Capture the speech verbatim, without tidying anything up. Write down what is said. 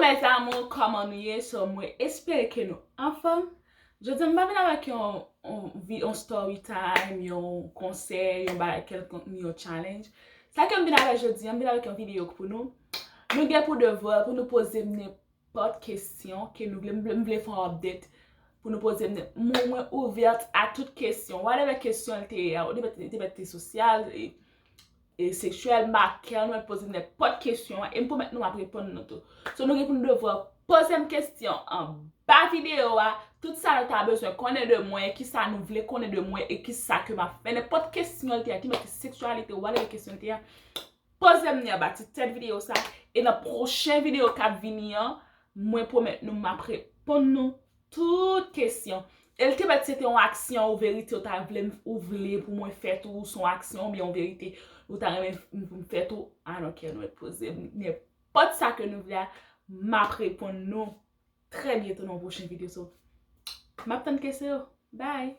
Mes amours, kòman nou ye? So, mwen espere ke nou anfòm. Jodi a, m pa vin avèk yon, yon, vi- yon story time, yon konsèy, yon bagay kèlkonk, ni yon challenge. Sa ke m vin avèk jodi a, m vin avèk yon videyo pou nou. Nou gen pou devwa pou nou poze m nenpòt kesyon ke nou vle. M vle, m vle fè yon update pou nou poze m nenpòt. Mwen, mwen ouvèt a tout kesyon. Whatever kesyon l te ye a, ou te mèt, te mèt te sosyal, e, e seksyèl, makè, nou mèt poze m nenpòt kesyon, e m pwomèt nou m ap reponn nou tou. So, nou gen pou nou devwa poze m kesyon anba videyo a, tout sa nou ta bezwen konnen de mwen, kisa nou vle konnen de mwen, e kisa ke m ap fè. Nenpòt kesyon l te ye a, ki mèt seksyalite, whatever kesyon l te ye a, poze m li anba ti tèt videyo sa, e nan pwochen videyo k ap vini an, mwen pwomèt nou m ap reponn nou tout kesyon. E l te mèt se te yon aksyon ou verite ou ta vle m- ou vle pou mwen fè tou, ou se yon aksyon oubyen yon verite ou ta renmen m- m fè tou, I don't care, nou mèt poze m nenpòt sa ke nou vle a, m ap reponn nou trè byento nan yon pwochen videyo. So, m ap tann kesyon yo. Bye!